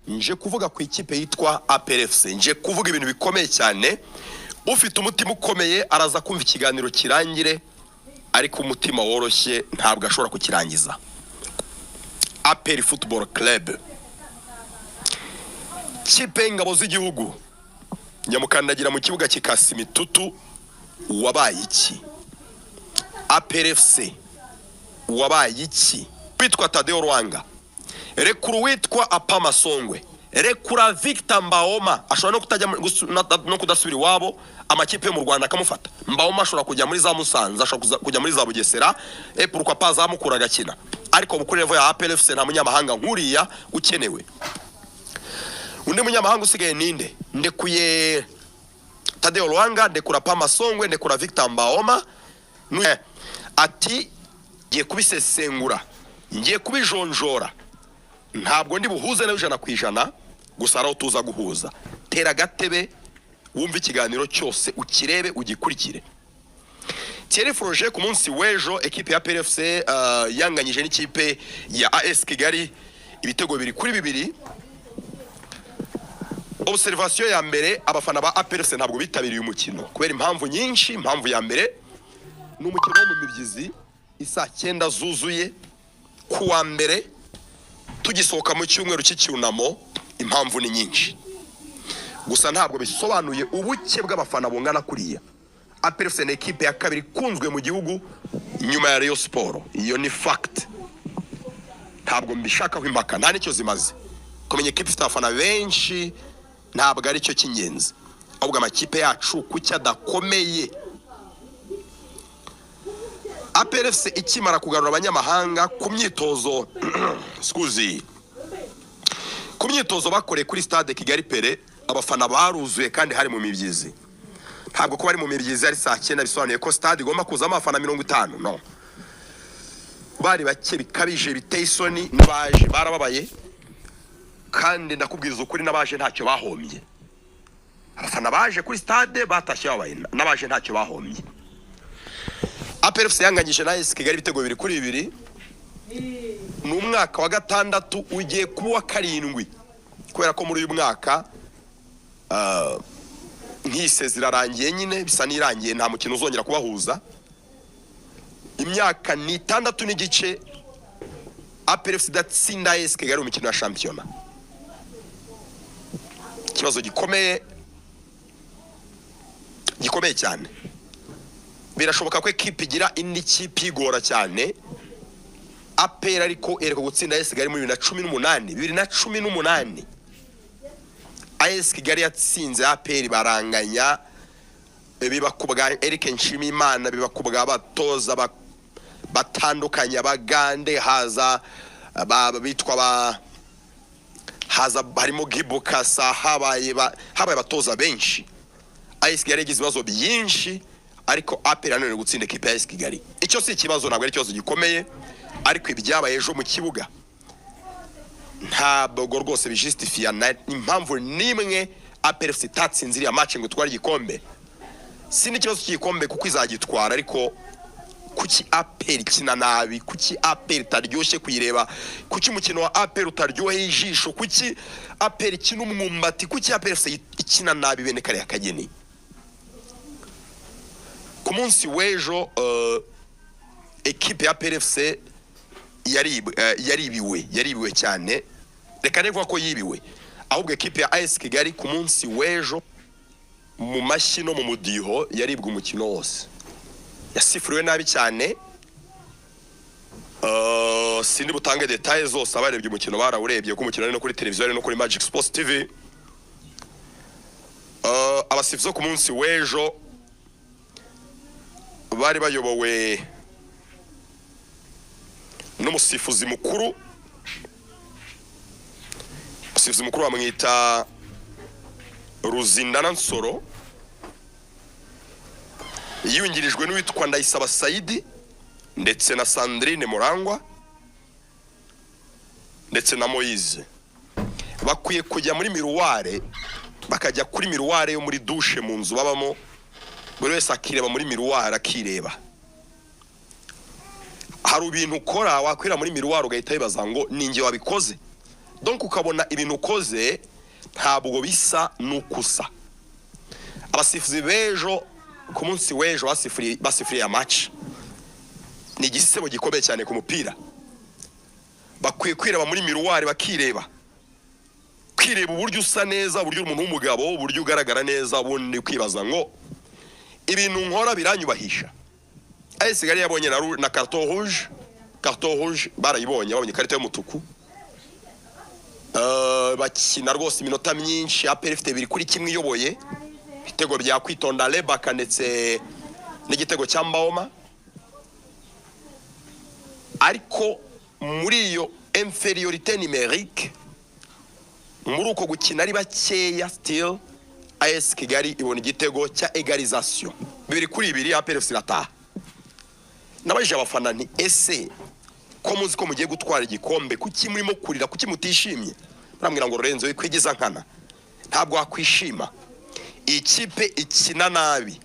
Nje kuvuga ku ikipe yitwa APR FC, nje kuvuga ibintu bikomeye cyane. Ufite umutima ukomeye araza kumva ikiganiro kirangire, ariko umutima woroshye ntabwo ashobora kukirangiza. APR Football Club, kipe y'ingabo z'igihugu, nyamukandagira mu kibuga kikasa imitutu. Wabaye iki APR FC? Wabaye iki? Witwa Tadeo Rwanga, rekura uwitwa Apama Songwe, rekura Victor Mbaoma. Ashobora no kutajya no kudasubira iwabo, amakipe yo mu Rwanda akamufata. Mbaoma ashobora kujya muri za Musanze, ashobora kujya muri za Bugesera, et pourquoi pas za Mukura agakina. Ariko kuri level ya APR FC nta munyamahanga nk'uriya ukenewe. Undi munyamahanga usigaye ninde? Ndekuye Tadeo Lwanga, ndekura Pama Songwe, ndekura Victor Mbaoma. Ati ngiye kubisesengura, ngiye kubijonjora, ntabwo ndi buhuze nawe 100%, gusa hari aho tuza guhuza. Tera agatebe wumve ikiganiro cyose, ukirebe, ugikurikire. Thierry Froger, ku munsi w'ejo ekipe ya APR FC yanganyije n'ikipe ya AS Kigali ibitego 2-2. Observation ya mbere, abafana ba APR FC ntabwo bitabiriye umukino kubera impamvu nyinshi. Impamvu ya mbere ni umukino wo mu mibyizi isaa 9 zuzuye ku wa mbere, tugisohoka mu cyumweru cy'icyunamo. Impamvu ni nyinshi, gusa ntabwo bisobanuye ubuke bw'abafana bungana kuriya. APR FC ni ekipe ya kabiri ikunzwe mu gihugu nyuma ya Rayon Sport, iyo ni fact, ntabwo mbishakaho impaka, nta n'icyo zimaze. Kumenya ekipe ifite abafana benshi ntabwo ari cyo cy'ingenzi, ahubwo amakipe yacu kuki adakomeye? APR FC ikimara kugarura abanyamahanga ku myitozo, excuse, ku myitozo bakoreye kuri Stade Kigali Pele, abafana baruzuye kandi hari mu mibyizi. Ntabwo kuba ari mu mibyizi ari saa 9 bisobanuye ko stade igomba kuzamo abafana 50. No bari bake bikabije, biteye isoni. N'abaje barababaye, kandi ndakubwiriza ukuri, n'abaje ntacyo bahombye. Abafana baje kuri stade batashye babaye, n'abaje ntacyo bahombye. APR FC yanganyije na AS Kigali ibitego 2-2. Ni umwaka wa gatandatu ugiye kuba uwa karindwi, kubera ko muri uyu mwaka nk'ise zirarangiye nyine, bisa n'irangiye, nta mukino uzongera kubahuza. Imyaka ni 6 n'igice APR FC idatsinda AS Kigali mu mikino ya shampiyona. Ikibazo gikomeye, gikomeye cyane. Birashoboka ko ekipe igira indi kipe igora cyane APR, ariko ereka gutsinda AS Kigali muri 2018. 2018 AS Kigali yatsinze APR baranganya, biba ku bwa Eric Nshimiyimana, biba ku bwa batoza batandukanye, abagande, haza bitwa ba haza harimo Gibukasa, habaye abatoza benshi. AS Kigali yagize ibibazo byinshi, ariko APR yananiwe gutsinda ekipe ya AS Kigali. Icyo si ikibazo, ntabwo ari ikibazo gikomeye, ariko ibyabaye ejo mu kibuga ntabwo rwose bijusitifiya na impamvu n'imwe APR FC itatsinze iriya match ngo itware igikombe. Si n'ikibazo cy'igikombe kuko izagitwara, ariko kuki APR ikina nabi? Kuki APR itaryoshye kuyireba? Kuki umukino wa APR utaryoheye ijisho? Kuki APR ikina umwumbati? Kuki APR FC ikina nabi bene kariya kageni? Ku munsi w'ejo ekipe ya APR FC yaribiwe, yaribiwe cyane. Reka nivuga ko yibiwe, ahubwo ekipe ya AS Kigali ku munsi w'ejo mu mashyi no mu mudiho yaribwe umukino wose, yasifuriwe nabi cyane. Sindi butange détails zose, abarebye umukino barawurebye, kuko umukino ari no kuri televiziyo, ari no kuri Magic Sports TV. Abasifuzi bo ku munsi w'ejo bari bayobowe n'umusifuzi mukuru. Umusifuzi mukuru bamwita Ruzindana Nsoro, yungirijwe n'uwitwa Ndayisaba Saidi ndetse na Sandrine Murangwa ndetse na Moise. Bakwiye kujya muri miroir, bakajya kuri miroir yo muri douche mu nzu babamo, buri wese akireba muri miroir, akireba. Hari ibintu ukora wakwira muri miroir ugahita wibaza ngo ni njye wabikoze. Donc ukabona ibintu ukoze ntabwo bisa n'uko usa. Abasifuzi b'ejo, ku munsi w'ejo basifuriye ya match, ni igisebo gikomeye cyane ku mupira. Bakwiye kwireba muri miroir, bakireba, kwireba uburyo usa neza, uburyo uri umuntu w'umugabo, uburyo ugaragara neza, ubundi kwibaza ngo ibintu nkora biranyubahisha. AS Kigali yabonye na carton rouge. Carton rouge barayibonye, babonye ikarita y'umutuku. Bakina rwose iminota myinshi APR ifite 2-1 iyoboye, ibitego bya Kwitonda Lebaka ndetse n'igitego cya Mbaoma. Ariko muri iyo infériorité numérique, muri uko gukina ari bakeya, still AS Kigali ibona igitego cya égalisation, 2-2, APR FC irataha. Nabajije abafana nti: "Ese ko muzi ko mugiye gutwara igikombe, kuki murimo kurira? Kuki mutishimye?" Barambwira ngo: "Lorenzo, wikwigiza nkana, ntabwo wakwishima. Iyi kipe ikina nabi,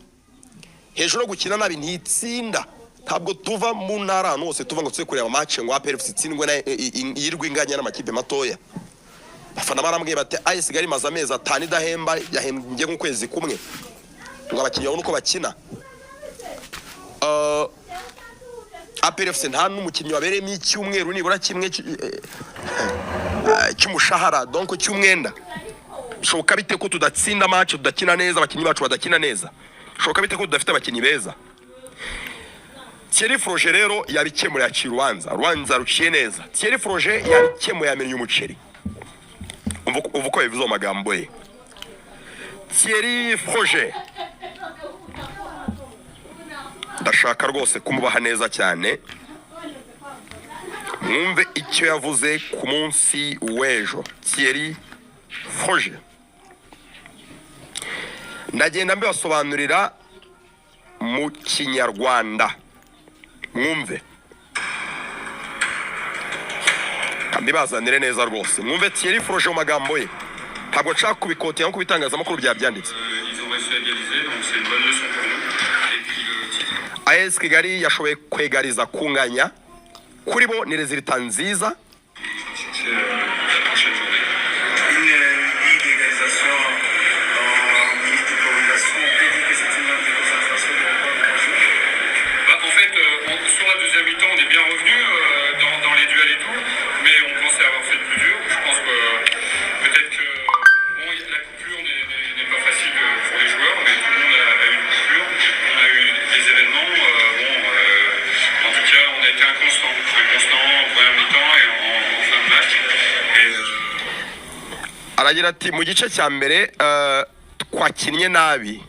hejuru yo gukina nabi ntitsinda. Ntabwo tuva mu ntara ahantu hose tuva ngo tuze kureba match ngo APR FC itsindwe na yirwe inganya n'amakipe matoya." Abafana barambwiye bati: "AS Kigali imaze amezi 5 idahemba, yahembye nk'ukwezi kumwe ngo abakinnyi babone uko bakina. APR FC nta n'umukinnyi wabereyemo icyumweru nibura kimwe cy'umushahara, donc cy'umwenda. Bishoboka bite ko tudatsinda match, tudakina neza, abakinnyi bacu badakina neza? Bishoboka bite ko tudafite abakinnyi beza?" Thierry Froger rero yabikemuye, yaciye urubanza, urubanza ruciye neza. Thierry Froger yabikemuye, yamennye umuceri. Umva uko yabivuze mu magambo ye Thierry Froger. Ndashaka rwose kumubaha neza cyane, mwumve icyo yavuze ku munsi w'ejo Thierry Froger. Ndagenda mbibasobanurira mu Kinyarwanda, mwumve, mbibazanire neza rwose, mwumve Thierry Froger mu magambo ye. Ntabwo nshaka kubikotera nko ku bitangazamakuru byabyanditse. Ils ont réussi à égaliser, donc c'est une bonne leçon pour nous. Et puis le titre, AS Kigali yashoboye kwegariza, kunganya, kuri bo ni résultat nziza. chercher la prochaine journée. Une but d'égalisation en minute de prolongation, on peut dire que c'est une manque de concentration de la part de jeu. Bah, en fait, sur la deuxième mi-temps, on est bien revenu dans les duels et tout, mais on pensait avoir fait le plus dur. Je pense que peut-être que bon, la coupure n'est pas facile pour les joueurs, mais tout le monde a eu une coupure. On a eu des événements. Bon, en tout cas, on a été inconstant, inconstant en première mi-temps et en fin de match. Et Aragira ati: "Mu gice cya mbere twakinnye nabi,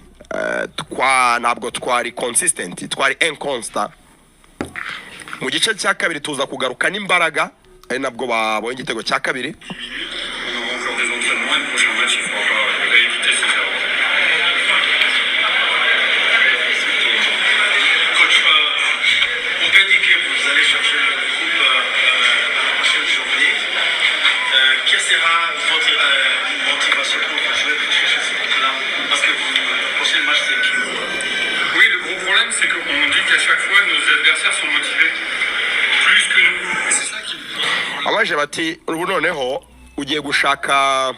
ntabwo twari consistent, twari inconstant. Mu gice cya kabiri tuza kugaruka n'imbaraga", ari nabwo babonye igitego cya kabiri. On aura encore des entraînements et le prochain match, il ne faudra pas rééviter ces erreurs. Coach, on peut dire que vous allez chercher le coupe à la prochaine journée. Quelle sera votre motivation pour jouer pour chercher ce coupe-là? Parce que le prochain match, c'est qui? Oui, le gros problème, c'est qu'on dit qu'à chaque fois, nos adversaires sont motivés. Plus que nous. Et c'est ça qui. Abaje bati: "Ubu noneho ugiye gushaka,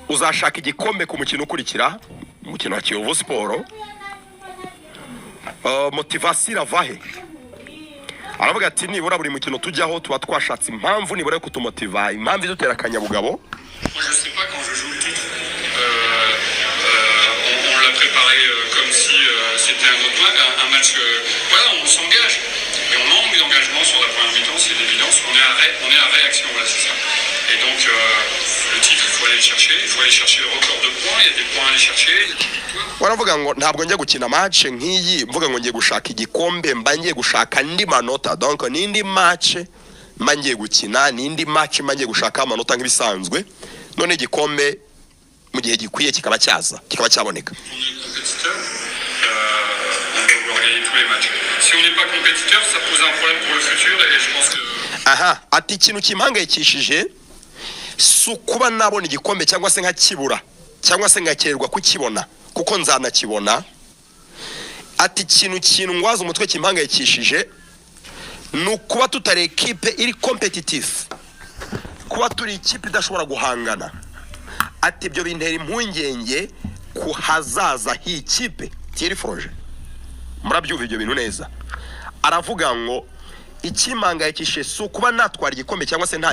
uzashaka igikombe ku mukino ukurikira, umukino wa Kiyovu Sport. Motivation irava he?" Aravuga ati: "Nibura buri mukino tujyaho tuba twashatse impamvu nibura yo kutumotiva, impamvu idutera akanyabugabo." Moi, je sais pas quand je joue le titre. On l'a préparé comme si c'était un autre match, un match. Voilà, on s'engage. Et on manque d'engagement sur la première mi-temps, c'est une évidence. On est à réaction, voilà, c'est ça. Et donc, le titre, il faut aller le chercher. Il faut aller chercher le record de points. Il y a des points à aller chercher. Il y a des victoires. Baravuga ngo: "Ntabwo njya gukina match nk'iyi mvuga ngo ngiye gushaka igikombe, mba ngiye gushaka andi manota. Donc n'indi match mba ngiye gukina, n'indi match mba ngiye gushaka amanota nk'ibisanzwe, none igikombe mu gihe gikwiye kikaba cyaza, kikaba cyaboneka." On est compétiteur, on va vouloir gagner tous les matchs. Si on n'est pas compétiteur, ça pose un problème pour le futur et je pense que Aha ati: "Ikintu kimpangayikishije si ukuba nabona igikombe cyangwa se nkakibura cyangwa se ngakererwa kukibona, kuko nzanakibona." Ati: "Ikintu kindwaza umutwe, kimpangayikishije, ni ukuba tutari ekipe iri compétitif." Kuba turi ikipe idashobora guhangana, ati ibyo bintera impungenge ku hazaza h'ikipe. Thierry Froger, murabyumva ibyo bintu neza. Aravuga ngo ikimpangayikishije si ukuba natwara igikombe cyangwa se nta